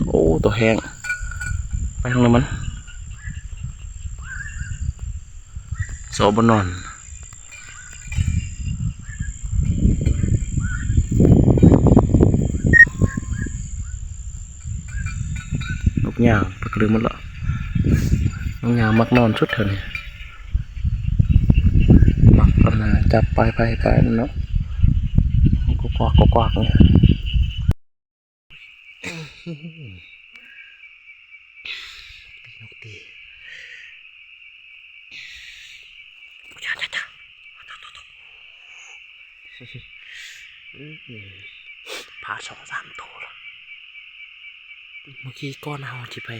ໂອ້ ຕົວແຮງ ໄປທາງນັ້ນມັນ ຊອບບໍ່ນອນ. ນົກຍາງໄປກະລືມໝົດລະ. ນົກຍາງມັກນອນສຸດແຖວນີ້ ມັກອັນນ່າ ຈັບປາຍໄຟປາຍນັ້ນເນາະ ກະກວັກກະກວັກນີ້. ນົກຕີ ນົກຕີ ພາສອງສາມໂຕລະ. ມື້ກີ້ກ່ອນເຮົາຊິໄປ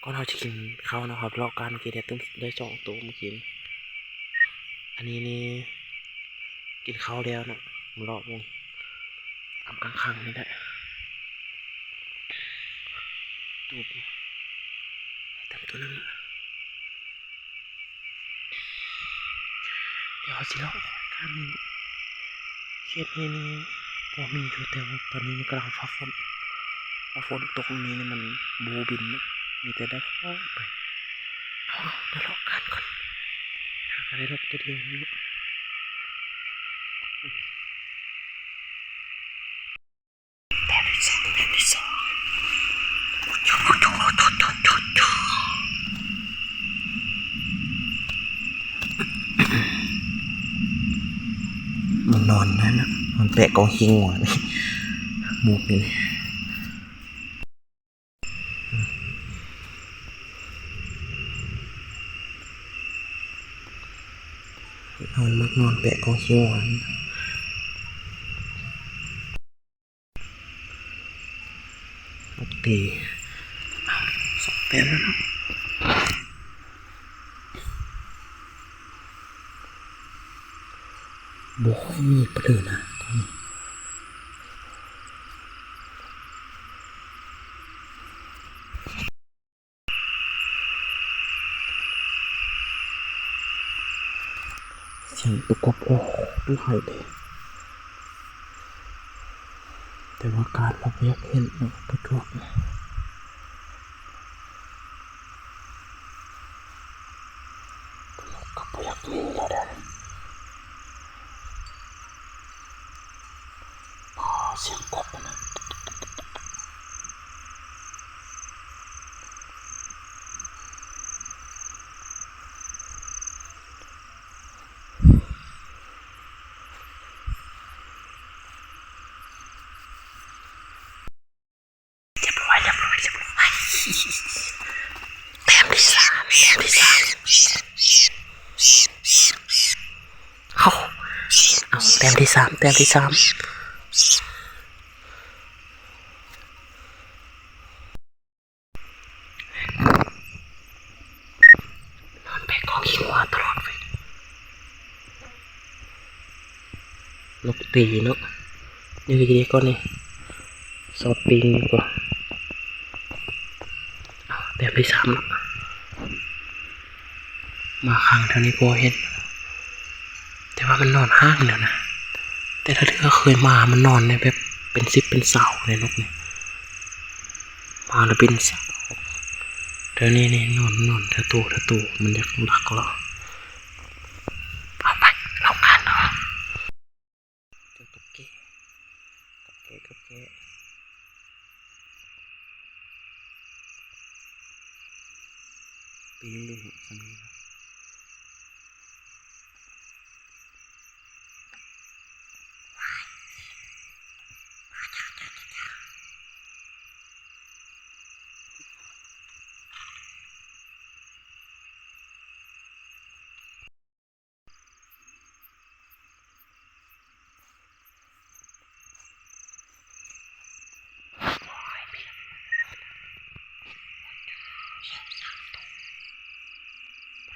ກ່ອນເຮົາຊິກິນເຂົ້າເນາະ ເຮົາເລາະການມື້ກີ້ໄດ້ ໄດ້ສອງໂຕມື້ກີ້ນີ້. ອັນນີ້ນີ້ ກິນເຂົ້າແລ້ວເນາະ ມາເລາະເບິ່ງ ອຳກາງຄັງນີ້ແຫຼະ. ຕູບ ໄດ້ຕຳໂຕໜຶ່ງ. ດຽວເຮົາຊິເລາະການ ເຂດນີ້ນີ້ພໍມີຢູ່ ແຕ່ວ່າຕອນນີ້ນີ້ກຳລັງຟ້າຝົນ ຖ້າຝົນຕົກນີ້ນີ້ມັນບໍ່ບິນເນາະ ມີແຕ່ໄດ້ໄປ. ເຮົາມາເລາະການກ່ອນ ຫາກະໄດ້ນົກໂຕດຽວນີ້ເນາະ. ແຕ້ມທີ່ສອງ ແຕ້ມທີ່ສອງ ມັນນອນນັ້ນນະ ມັນແປະກອງຂີ້ງົວນີ້ ໝູກນີ້. ນອນ ມັກນອນແປະກອງຂີ້ງົວ. ໂອເຄ ສອງແຕ້ມແລ້ວເນາະ. ບໍ່ຄ່ອຍມີປານໃດນະ. ສຽງຕຸກກົບ ໂອ້ ຫຼາຍເດ ແຕ່ວ່າກາດເຮົາບໍ່ຢາກເຫັນເນາະ ປະຈວກ ກະບໍ່ຢາກມີແລ້ວເດ. ອໍ ສຽງກົບຫັ້ນນະ. ຮຽບຮ້ອຍ ຮຽບຮ້ອຍ ຮຽບຮ້ອຍ. ແຕ້ມທີສາມ ແຕ້ມທີສາມ ເອົາ ເອົາ ແຕ້ມທີສາມ ແຕ້ມທີສາມ. ນອນແປະກອງຂີ້ງົວຕະຫຼອດເວີຍ. ນົກຕີເນາະ ນີ້ຄືດີກ່ອນນີ້ ຊອບປີນກ່ອນ. ເອົາ ແຕ້ມທີສາມເນາະ ມາຂ້າງແຖວນີ້ພໍເຫັນ ແຕ່ວ່າມັນນອນຫ່າງແລ້ວນະ ແຕ່ລະເທື່ອເຄີຍມາ ມັນນອນໃນແບບເປັນສິບເປັນຊາວເລີຍ ນົກນີ້ ມາລະເປັນຊາວ. ແຖວນີ້ນີ້ ນອນ ນອນ ທະໂຕ ທະໂຕ ມັນຢາກລັກລະ. ເອົາໄປ ເຮົາການເນາະ. ເຈົ້າຕົກແກະ ຕົກແກະ ຕົກແກະ ປີນເບິ່ງຊັ້ນນີ້ນະ. ສອງສາມໂຕ ປ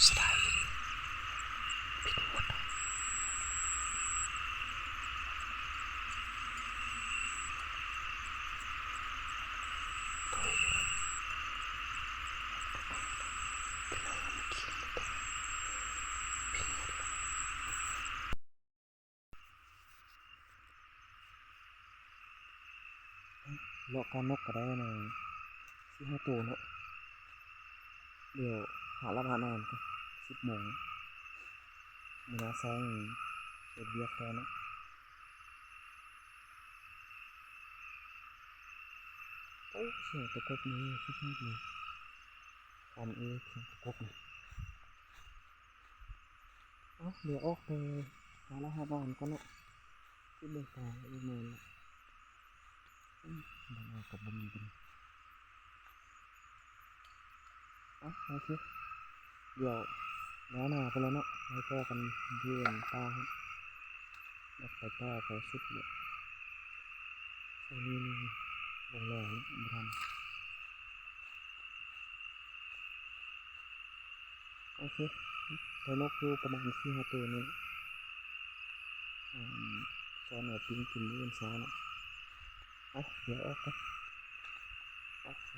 ສະບາຍດີ ເລາະການນົກກໍໄດ້ມາສີ່ຫ້າໂຕເນາະ. ດຽວຫາຫຼັບຫານອນກ່ອນ ສິບໂມງ ມື້ໜ້າເຊົ້າເຮັດວຽກຕໍ່ເນາະ. ໂອ້ ສຽງຕະກົບນີ້ສຸດຍອດເລີຍ ຄວາມເອ ສຽງຕະກົບນີ້. ເອົາ ດຽວອອກໄປຫາລະຫາບ້ານກ່ອນເນາະ ຊິເບິ່ງປາອີກມື້ນະ. ອືມ ບ້ານເຮົາກໍບໍ່ມີເປັນ ເອົາ ໂອເຄ ດຽວແນວໜ້າພຸ້ນແຫຼະເນາະ ໄວ້ພໍ້ກັນຢູ່ປ່າ ຢາກໄປປ່າໄປສຸດເລີຍ ຊ່ວງນີ້ລົງແລ້ວເນາະ ບໍ່ທັນ. ໂອເຄ ໄດ້ນົກຢູ່ປະມານສີ່ຫ້າໂຕນີ້ ອືມ ຊ້ອນເອົາປີ້ງກິນມື້ອື່ນເຊົ້າເນາະ. ໄປ ດຽວອອກກ່ອນ ອອກໄປ.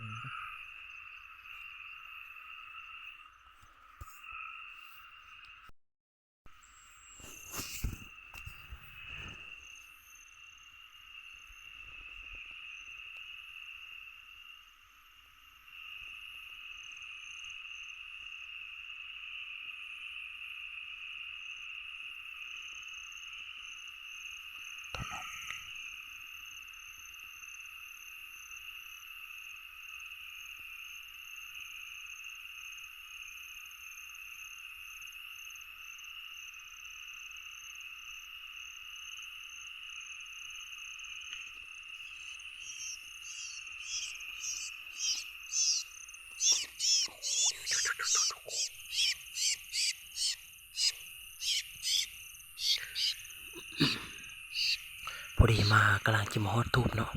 ພໍດີມາ ກຳລັງຈະມາຮອດຕູບເນາະ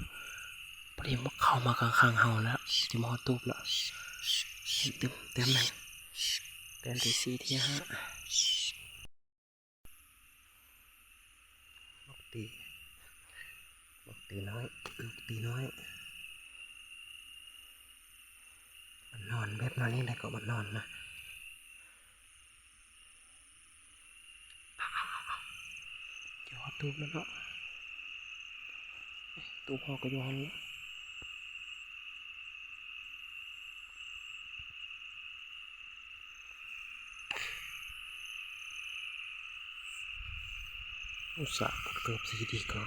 ພໍດີເຂົ້າມາກາງຄັງເຮົາແລ້ວ ຈະມາຮອດຕູບແລ້ວ. ເຫັນຕື່ມແຕ້ມໃດ ແຕ້ມທີສີ່ ທີຫ້າ. ນົກຕີ ນົກຕີນ້ອຍ ນົກຕີນ້ອຍ ມັນນອນແບບນັ້ນເອງໄດ໋ ກໍມັນນອນນະ. ຈະຮອດຕູບແລ້ວເນາະ ຕູບເຮົາກໍຢູ່ຫັ້ນແຫຼະ. ອຸດສ່າຫາດເກີບຊິດີກວ່າ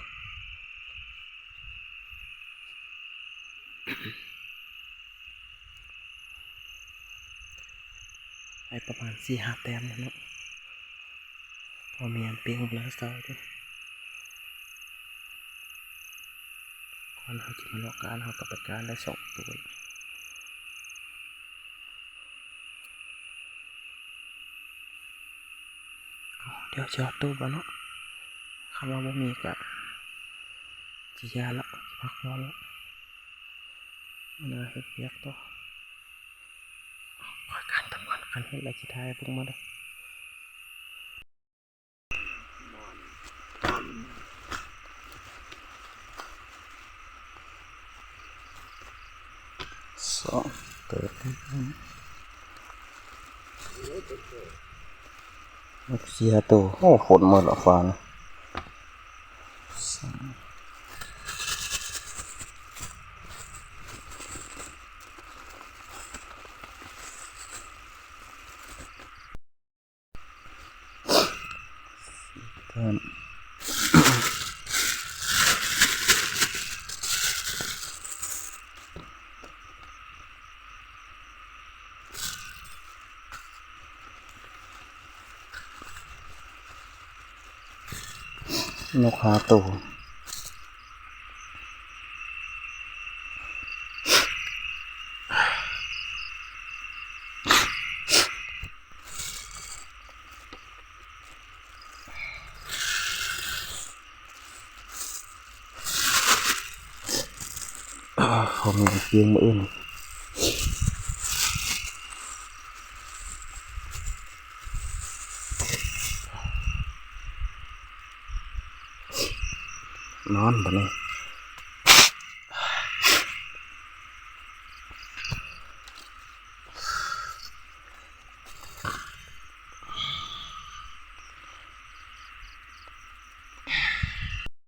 ໄດ້ປະມານສີ່ຫ້າແຕ້ມແລ້ວເນາະ ພໍມີອັນປີ້ງມື້ເຊົ້າຢູ່. ກ່ອນເຮົາຈະມາເລາະກ້ານ ເຮົາກໍໄປກ້ານໄດ້ສອງໂຕ. ດຽວຊິຮອດຕູບແລ້ວເນາະ ຄັນວ່າບໍ່ມີກໍຊິຢ່າລະ ຊິພັກຜ່ອນລະ ມື້ໜ້າເຮັດວຽກຕໍ່. ຂ້ອຍກ້ານຕຳກ່ອນ ຄັນເຮັດແລ້ວຊິຖ່າຍໃຫ້ເບິ່ງມາເດີ້. ສອງເຕີບ ຫົກ ສີ່ ຫ້າໂຕ. ໂອ້ ຝົນໝົດລະຟ້ານະ. ນົກຫ້າໂຕ. ອາ ເຂົາມີກຽງມື້ອື່ນ. ນອນບາດນີ້